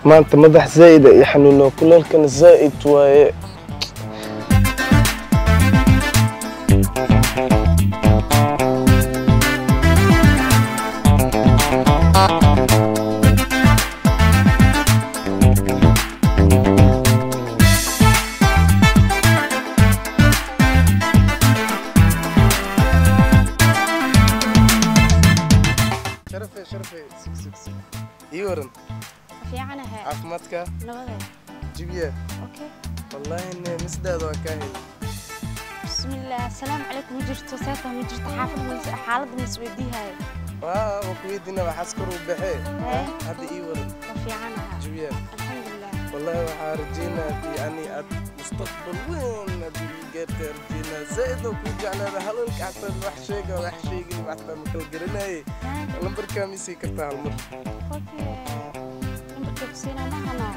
Maanta madax zaa'id ah i xanuuno, kuleelkana zaa'id waaye. Sharafe, sharafe, sug sug sug, ii waran. Fiicanahay. Caafimaadka? Nabadee. Jibiya? Okay. Wallaahi ne misdaada waa kaa heli. Bismillaah, asalaamu calaykum. Ma jirto seeta, ma jirto xaafad, ma xaaladda ma isweydiihayo. Waa ku weydiina, waxaas kor u baxee. Hee. Hadda ii waran. Waa fiicanahay. Jibiya? Alxamdulilah. Wallaahi waxaa rajeynaa yani aad mustaqbal weyn aad ii gaartay rajeynaa, zaa'id oo kuu jeclaada. Hadalka xataa wax sheega wax sheegin xataa ma kala garanaye. Lambarkaa ma isii kartaa hal mar? Okay, lambarka kusiinaa mahano.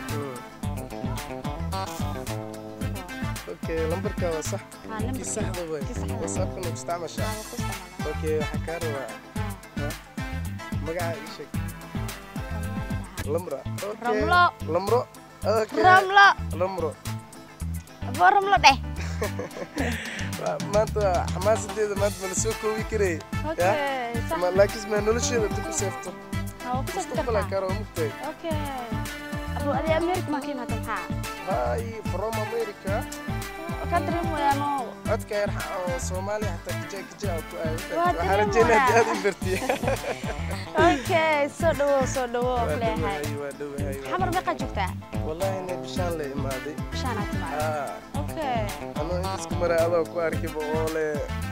Okay, lambarkaa waa sax. Haa. Kii Lambarka saxda waay. Kii saxda. WhatsAppkana ku isticmaashaa? Waa ku isticmaalaa. Okay, waxaa kaa rabaa magaca ii sheeg. Lamra, okay. Ramlo. Lamro, okay. Ramlo. Lamro. Aboo, Ramlo dheh. Maanta xamaasadeeda maanta ma la soo koobi karay. Okay, sax. Laakiin ma nolosheeda inta ku seefto. Haa, waa ku safri mustaqbalaa kartaa. Kaa raba mugtahay. Okay, aboo, adiga America maa ka imaata maxaa? Hi from America. Ka dareemayaano. Codka yar oo Soomaaliya xataa kijaa kijaa ku aaday. Waa waxaan rajeynaa dareemayaa. haddii aad i bartiye. Okay, soo dhawow, soo dhawow. Waa leeyahay. dhowahay, waa dhowahay. Xamar meeqaa joogtaa? Wallaahi inay bishaan la imaaday. Bishaanaa timaada? Haa. Okay. Anoo inta isku maray adoo ku arkiba oo le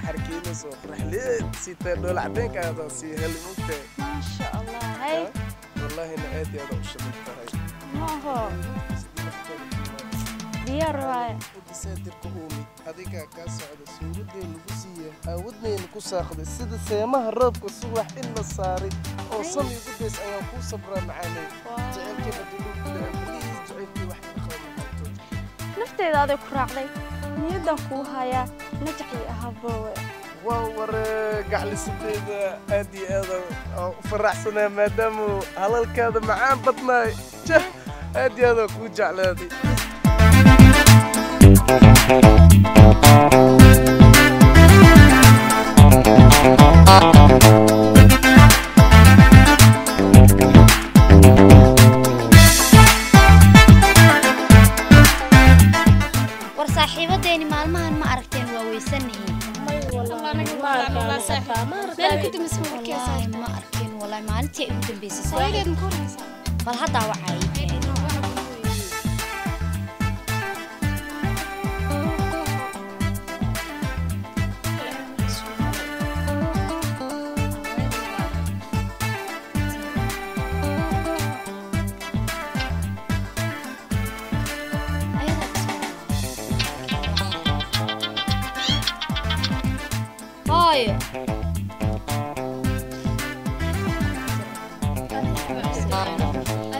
xarkiinayso quraxleed siitee dhoola cadeenka adoo sii heli mugtahay. Maasha Allah, hay. Wallaahi na aad iyo aad u shadan tahay. Ma aho, diyaar waaye. Udiseetirka uumi adigaa kaa socda, suuradee lagu siiya aawadnayna ku saaqday sida seemaha roobka subax in la saaray oo sam igu days ayaan kuu sabraa macaanay. Jacaylkii haddii lagu dhaco, please, jacaylkii wax ka qaba maxayto. Nafteeda aday ku raacday, niyaddan kuu hayaa, najaxii ahaa boowe. Waa ware gaclisadeeda, aad iyo aad aan u faraxsanaa maadaama halalkaada macaan badnaay. Jah, aad iyo aad aan kuu jeclaaday. War saaxiibadeeni maalmahan ma aragteen? Waa weysanahiin. Wallaahi ma arkeen, wallaahi maalintii ay ugu dambeysay saaxiib. Bal haddaa waxaa ii keenay. Hooyo.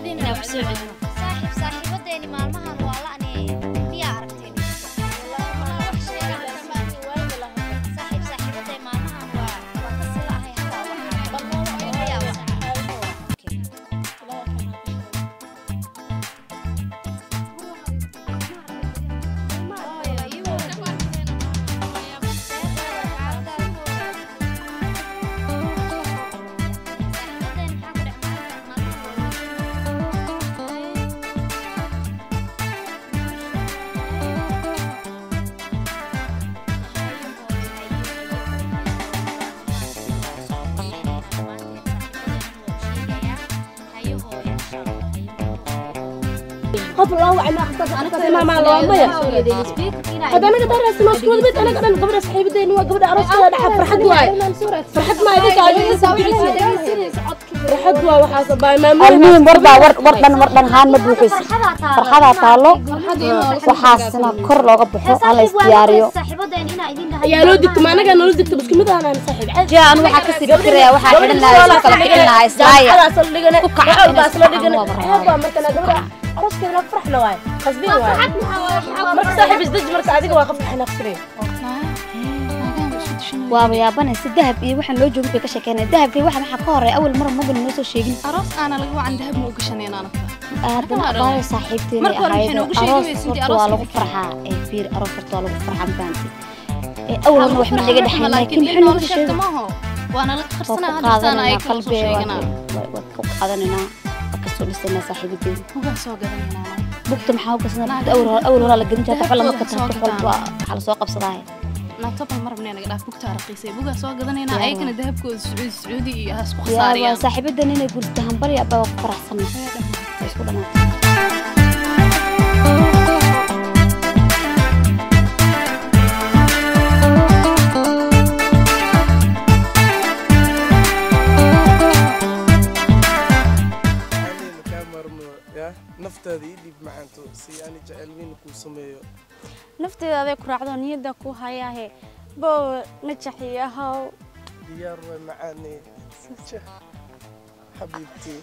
Inaa ku soo celino. Saaxiib, saaxiibadeeni maalmahan waa la'ne, miyaa aragteen? Saaxiib, saaxiibadeen maalmahan waa ka sii la'ahay haddaa waxaa. Miyaa waxa? Hooyo, ii waran. Saaxiibadeen maxaa ku dhex maalmahan waa Qof loo wacay ma aqtaas anaga ma loo maya. Hada anaga daraas ma isku mid, anaga dhan gabadha saxiibadeen waa gabadha arooskada dhaxa. Farxad waay, farxad ma idinka adiga farxad waa waxaas baa maamul. Almuhim war baa war war dhan war dhan haan ma buuxis, farxadaa taallo, waxaasna kor looga baxo, hala isdiyaariyo. Ayaa loo digto ma anaga noo digto, isku mid aanan saaxiib. Jaa anu waxaa kasii fikiraya waxaa xidhan lahaa, isku kala kicin lahaa islaaya. Jaamacadaas la dhigana, Ku kaca, wax walbaas la dhigana. waa barraa. Ceeb waa markana gabadha aroskeeda farxna waay, qasbin waay. Marka saaxiib isdeji, marka adiga waa qofka xanaaqsanay. Waaba yaabanaysa, dahab iyo waxaan loo joogin bay ka sheekeynaya. Dahabkii waxa maxaa ka horeeya? Awal mar maba noo soo sheegin. Aroos aana laga wacan dahab ma u gashaneen anaka. Haddana abaayo saaxiibteena Marka hore ahayd maxay noogu sheegi aroos weyse intii horta waa arooska lagu farxaa ee fiir aroos horta waa lagu farxaa mafahanti ee awalna wax ma naga dhexayn laakiin laakiin in maxay noola noogu sheegto sheegi maaho waana la waa ku qarsanaa hadda qaadanaynaa ay kala soo qalbiga sheeganaa waa ku qaadanaynaa waa kasoo dhisanaa saaxiibadeena bugaa soo gadanaynaa bugta maxaa u gasnaa bugta awal hore awal horaa la gelin jiray waxba lama Dahabkooda kataa soo wax walba waxaa la soo qabsadaa naabtoban ma rabnay naga dhaaf bugta raqiisay bugaa soo gadanaynaa Yaa. Ayagana dahabkooda sacuudi sacuudi iyo ha isku yaa waa khasaariyaan saaxiibadan inay guursato hambari abaa waa ku faraxsanaa waa isku dhamaatay. Anina kaa maarmo yaa naftaada ii dhiib macaanto si ani jecel weyn kuu sameeyo. Nafteeda aday ku raacdo niyadda ku hayaahe boowe najaxiyahow. Diyaar waay macaane xabiibtii.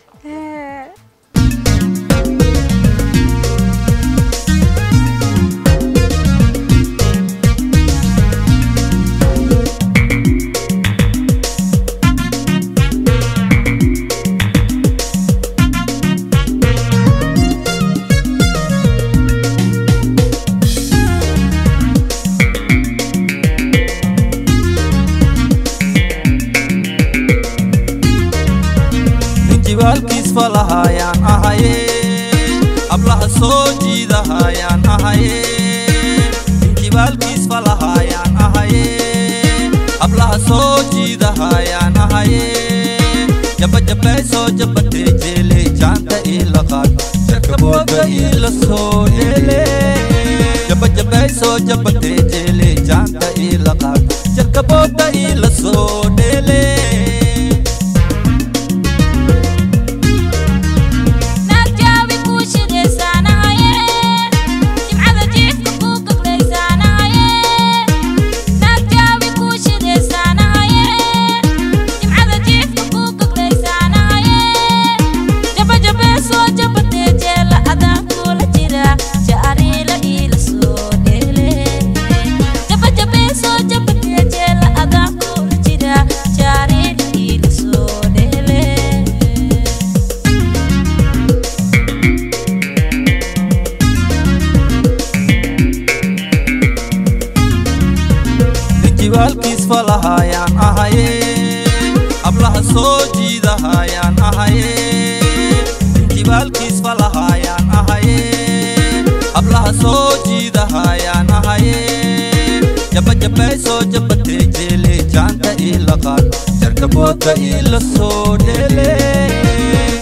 Nin jibaalkiis falahayaan ahaye hablaha soo jiidahayaan ahaye nin jibaalkiis falahayaan ahaye hablaha soo jiidahayaan ahaye jabajabay soo jabatee jeeley jaanta ila qaad jarkabooda ila soo dheele jabajabay soo jabatee jeeley jaanta ila qaad jarkabooda ila soo dheele. Nagjaabi kuu shidaysaanahaye jimcada jiifka kuu goglaysaanahaye nagjaabi kuu shidaysaanahaye jimcada jiifka kuu goglaysaanahaye jabajabee soo jabatee jeela adaan kuula jira jaariila iila soo dheele jabajabee soo jabatee jeela adaan kuula jira jaariila iila soo dheele. Nin jibaalkiis falahayaan ahaye hablaha soo jiidahayaan ahaye nin jibaalkiis falahayaan ahaye hablaha soo jiidahayaan ahaye jabajabay soo jabatee jeele jaanta ila qaad jarkabooda ila soo dheele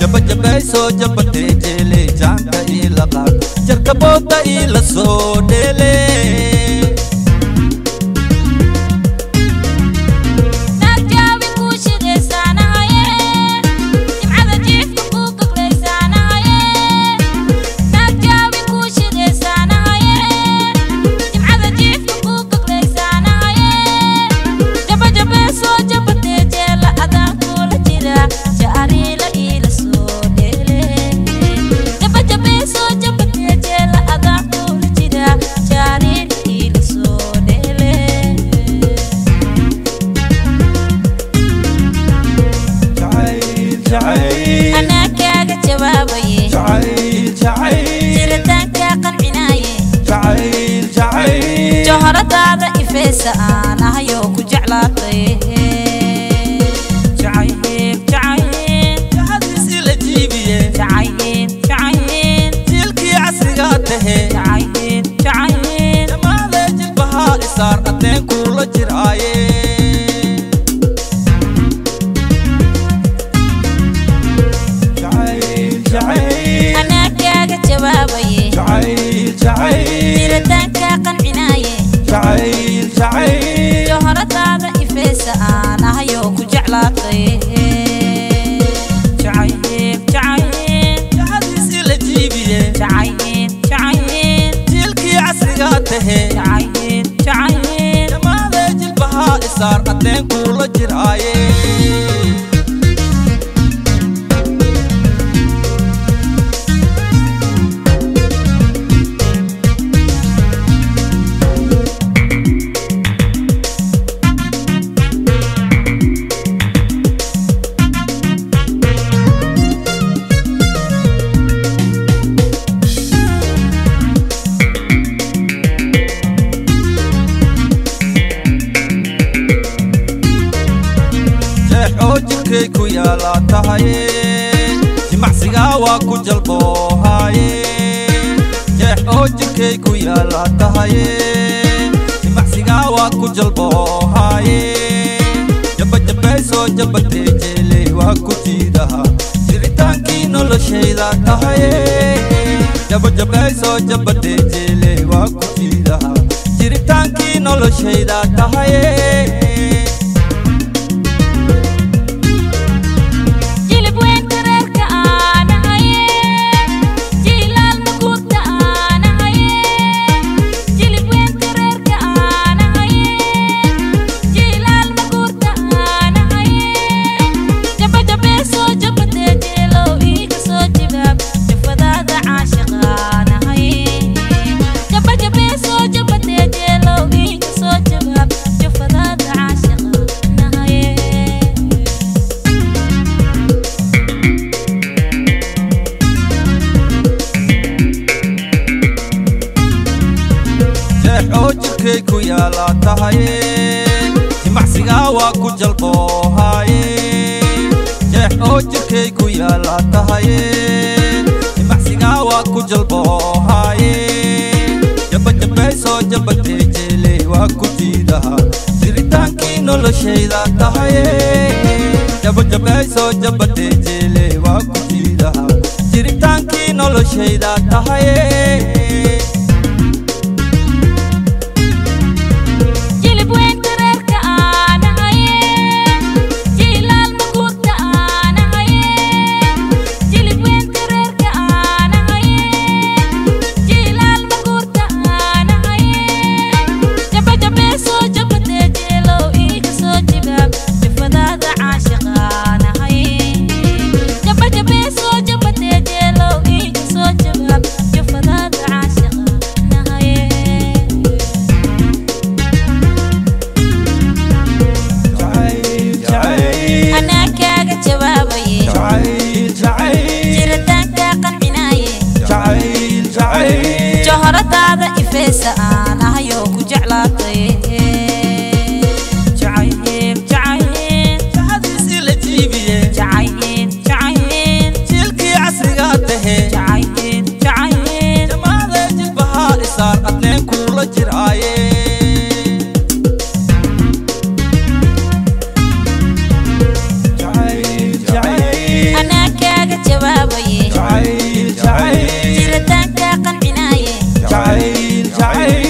jabajabay soo jabatee jeele jaanta ila qaad jarkabooda ila soo dheele. Nagjaabi kuu shidaysaanahaye jimcada jiifka kuu goglaysaanahaye nagjaabi kuu shidaysaanahaye jimcada jiifka kuu goglaysaanahaye jabajabee soo jabatee jeela adaan kuula jira jaariila iila soo dheele jabajabee soo jabatee jeela adaan kuula jira jaariila iila soo dheele. Jacayl jacayl. Anaa kaaga jawaabaye. Jacayl jacayl. Jiritaankaa qancinaaye. Jacayl jacayl. Joharadaada ifeesa aan ahayoo ku jeclaatay jacayl jacayl. Jahadiis ila jiibiye. Jacayl jacayl. Jiilkii casrigaa tahe. Jacayl jacayl. Jamaadee jilbahaa isaar addeen kuula jiraaye. Jacayl jacayl. Anaa kaaga jawaabaye. Jacayl jacayl. Jiritaankaa qancinaaye. Jacayl jacayl. Joharadaada ifeesa aan ahayoo ku jeclaatay jacayl jacayl. Jahadiis ila jiibiye. Jacayl jacayl. Jiilkii casrigaa tahe. Jacayl jacayl. Jamaadee jilbahaa isaar addeen kuula jiraaye. jirkay ku yaala tahaye jimacsiga waa ku jalboohaye jeex oo jirkay ku yaala tahaye jimacsiga waa ku jalboohaye jabajabaysoo jabatee jeeley waa ku jiidaha jiritaankii noloshayda tahaye jabajabaysoo jabatee jeeley waa ku jiidaha jiritaankii noloshayda tahaye ku yaala tahaye jimacsiga waa ku jalboohaye jeex oo jirkay ku yaala tahaye jimacsiga waa ku jalboohaye jabajabaysoo jabatee jeeley waa ku jiidaha jiritaankii noloshayda tahaye jabajabaysoo jabatee jeeley waa ku jiidaha jiritaankii noloshayda tahaye Jacayl, jacayl.